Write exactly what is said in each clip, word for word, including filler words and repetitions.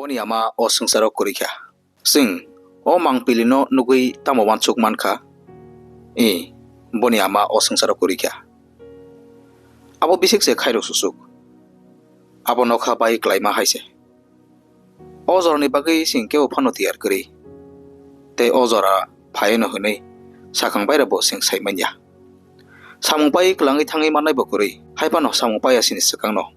Boni ama o swngcharo kwrwi kha. Chwng o mangpilino nugwi tamo uansuk man kha? I, boni ama o swngcharo kwrwi kha. Abo bisik se khairok susuk. Abo nokha bai klaima hai se. O jorani bagwi chwng kebo phano tiyar kwrwi. Tei o jora phaiano hwnwi sakang bairabo chwng sai manya. Samung pai kwlangwi thangwi mannai bo kwrwi. Hai phano samung paiya chini swkangno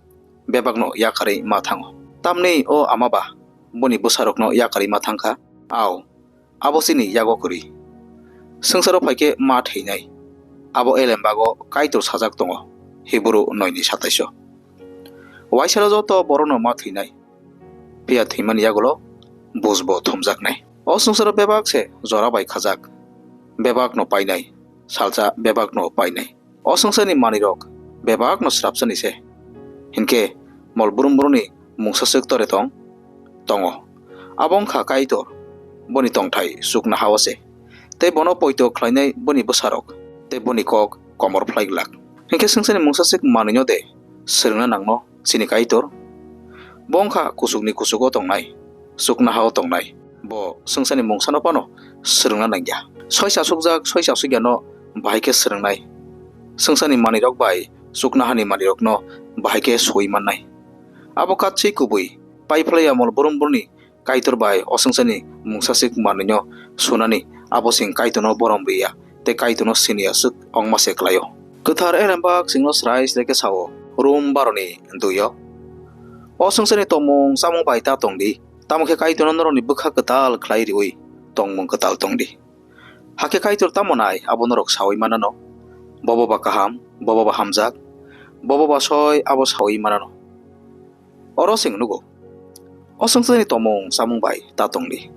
bebakno yakarwi ma thango. Tamni o ama ba boni bwsarokno yakarwi ma thangkha. Au, abo chini yago kwrwi. Swngcharo phaikhe ma thwinai. Abo elembago Kaitor sajak tongo, Hibru noi ni sataiso. Waisalo joto borokno ma thwinai. Phiya thwimani yagulo bujbo thumjaknai. O swngcharo bebak se jora bai khajak, bebakno painai, salsa bebakno painai. O swngcharni manwirok bebakno srapsani se. Hinkhe mol brum brumni mungsaswk tore tong, tongo. Abo wngkha Kaitor, boni tongthai chuknohao se. Tei bono poito khlainai boni bwsarok, tei boni kok komor phlai glak. Hinkhe swngcharni mungsaswk manwino de swrwngna nangno chini Kaitor? Bo wngkha kuchukni kuchugo tongnai, chuknohao tongnai. Bo swngcharni mungsano phano swrwngna nangya. Soi chasukjak, soi chasukyano bahai khe swrwngnai. Swngcharni manwirok bai chuknohani manwirokno bahai khe soi mannai. Abo katswi kubui, paiphlaiya mol brum brumni Kaitor bai o swngcharni mungsaswk manwino sunani abo chwng Kaitorno borom rwya tei Kaitorno siniya swk ongma se klaio. Kwthar Elembak chwngno srai srai khe sao, Rom baroni duio, o swngcharni tongmung chamung bai ta tong di, tamo khe Kaitorno norokni bwkha kwtal khlai riui tongmung kwtal tong di. Hakhe Kaitor tamo nai abo norok saui manano? Bobo ba kaham, bobo ba hamjak, bobo ba soi abo saui manano. Oro chwng nugo, o swngcharni tongmung chamung bai ta tong di.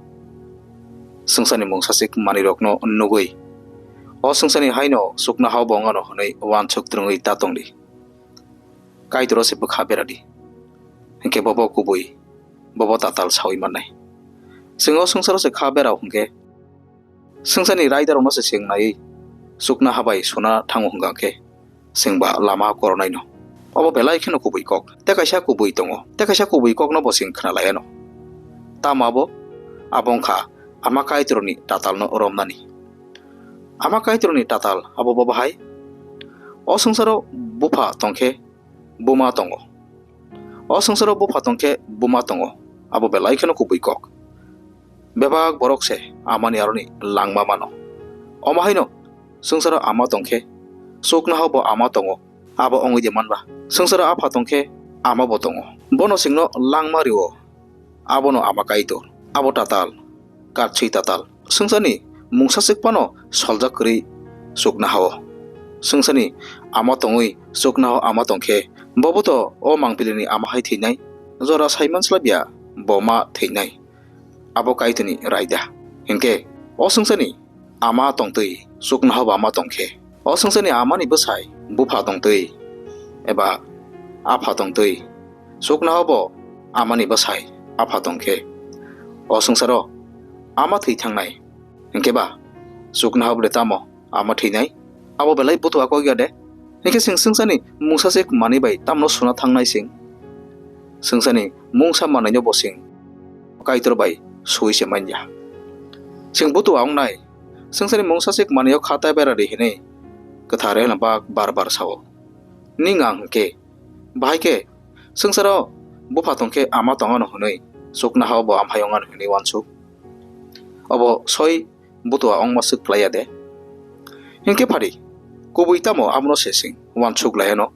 Swngcharni mungsaswk manwirokno nugui, o swngcharni haino chuknohao bo wngano hwnwi uansuk twrwngwi ta tong di. Kaitor o se bwkha bera di. Hinkhe bobo kubui, bobo tatal saui mannai. Chwng o swngcharo se kha berao hinkhe, swngcharni raidarokno se chwng naiwi chuknoha bai suna thango hwnkha khe, chwng ba lama koronai no. Obo belai kheno kubui kok. Tei kaisa kubui tongo. Tei kaisa kubui kokno bo chwng khna lai ano. Tamo abo? Abo wngkha Ama Kaitorni tatalno romnani. Ama Kaitorni tatal abo bo bahai? O swngcharo bupha tong khe buma tongo. O swngcharo bupha tong khe buma tongo. Abo belai kheno kubui kok. Bebak borok se amani aroni langma mano. Omo haino swngcharo ama tong khe, chuknohao bo ama tongo, abo wngwi de manba. Swngcharo apha tong khe, ama bo tongo. Bono chwngno langma rio, abono Ama Kaitor. Abo tatal, katswi tatal. Swngcharni mungsaswk phano soljak kwrwi chuknohao. Swngcharni ama tongwi chuknohao ama tong khe, bobo to o mangpilini ama hai thwinai. Jora sai manslabya bo ma thwinai. Abo Kaitorni raida. Hinkhe o swngcharni ama tongtwi chuknohao bo ama tong khe, o swngcharni amani bwsai bupha tongtwi eba apha tongtwi chuknohao bo amani bwsai apha tong khe, o swngcharo ama thwi thangnai. Hinkhe ba chuknohao bo de tamo ama thwinai? Abo belai butua kok ya de. Hinkhe chwng swngcharni mungsaswk manwi bai tamno suna thangnai chwng? Swngcharni mungsa manwino bo chwng Kaitor bai sui se manya. Chwng butua wngnai, swngcharni mungsaswk manwio kha ta bera di hwnwi Kwthar Elembak bar bar sao. Ning ang hwnkhe, bahai khe swngcharo bupha tong khe ama tong ano hwnwi, chuknohao bo amhai wng ano hwnwi uansuk. Obo soi butua wngma swk klai ya de. Hinkhe phari, kubui tamo abono se chwng uansuk lai ano?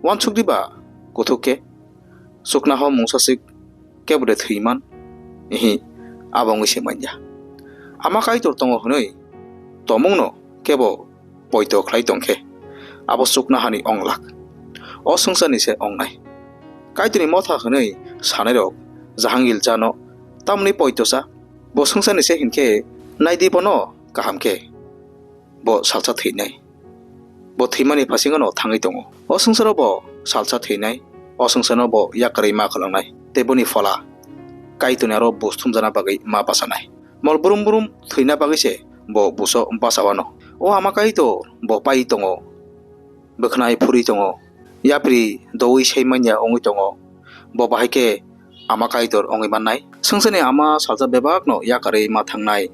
Uansuk di ba kuthuk khe, chuknohao mungsaswk kebo de thwi man? Ihi, abo wngwi se manya. Ama Kaitor tongo hwnwi tomungno kebo poito khlai tong khe, abo chuknohani ong lak. O swngcharni se ongnai. Kaitorni motha hwnwi sanairok Jahangil chano tamni poito cha? Bo swngcharni se hinkhe nai di bono kaham khe. Bo salsa thwinai. Bo thwimani phasingono thangwi tongo. O swngcharo bo salsa thwinai. O swngcharno bo yakarwi ma kwlangnai. Tei boni phola Kaitorni aro bus thumjana bagwi ma bachanai. Mol brum brum thwina bagwi se bo buso bachawano. O Ama Kaitor bo pai tongo, bwkhnai phuri tongo, yapri doui sai manya wngwi tongo. Bo bahai khe Ama Kaitor wngwi mannai. Swngcharni ama salsa bebakno yakarwi ma thangnai.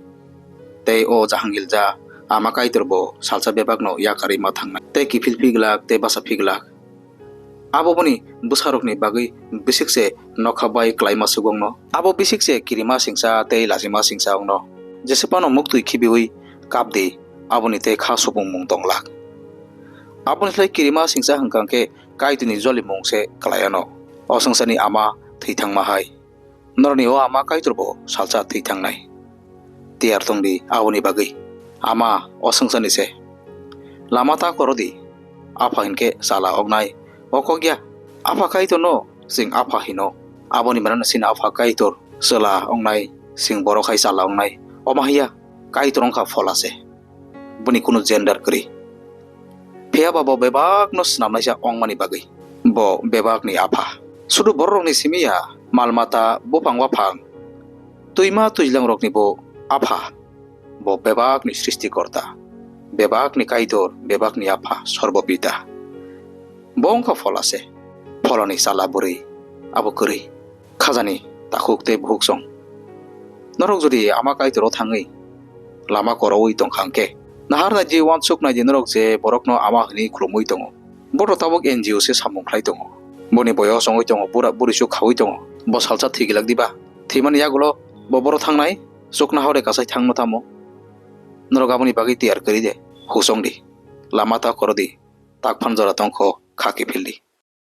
Tei o jahangilja ama Kaitor bo salsa bebakno yakarwi ma thangnai. Tei kiphil phiglak tei basa phiglak. Abo boni bwsarokni bagwi bisik se nokha bai klaima swk wngno. Abo bisik se kirima singcha tei lachima singcha wngno. Jesa phano muktwi khibiui kap di, aboni tei kha supungmung tonglak. Aboni slai kirima singcha hwnkha khe Kaitorni jolimung se klai ano. O swngcharni ama thwi thangma hai. Norokni o ama Kaitor bo salsa thwi thangnai. Tiyar tong di aboni bagwi. Ama o swngcharni se. Lama ta koro di. Apha hinkhe chwla wngnai. O kok ya. Apha Kaitor no chwng apha hino. Aboni mano sini Apha Kaitor chwla wngnai. Chwng borok hai chwla wngnai. Omo hai ya. Kaitor wngkha phola se. Boni kunu gender kwrwi. Phiya ba bo bebakno snamnaisa wngmani bagwi. Bo bebakni apha. Sudu bororokni simi ya, mal mata, buphang waphang, twima twijlangrokni bo apha. Bo bebakni srishtikorta, bebakni Kaitor, bebakni apha, Sorbopita. Bo wngkha phola se, pholani chwla bwrwi, abo kwrwi. Khajani takhuk tei bukhuk song. Norok jodi ama Kaitor o thangwi lama koroui tongkha hwnkhe, nahar nai di, uansuk nai di, norok je borokno ama hwnwi khulumui tongo, bohrok tabuk N G O se samung khlai tongo. Boni boyos wngwi tongo, bura buri suk khaui tongo. Bo salsa thwi glak diba? Thwimani yagulo bo boro thangnai? Chukna hore kasai thangno tamo? Norok aboni bagwi tiyar kwrwi de. Husong di. Lama ta koro di. Tak phan jora tongkho, kha kiphil di.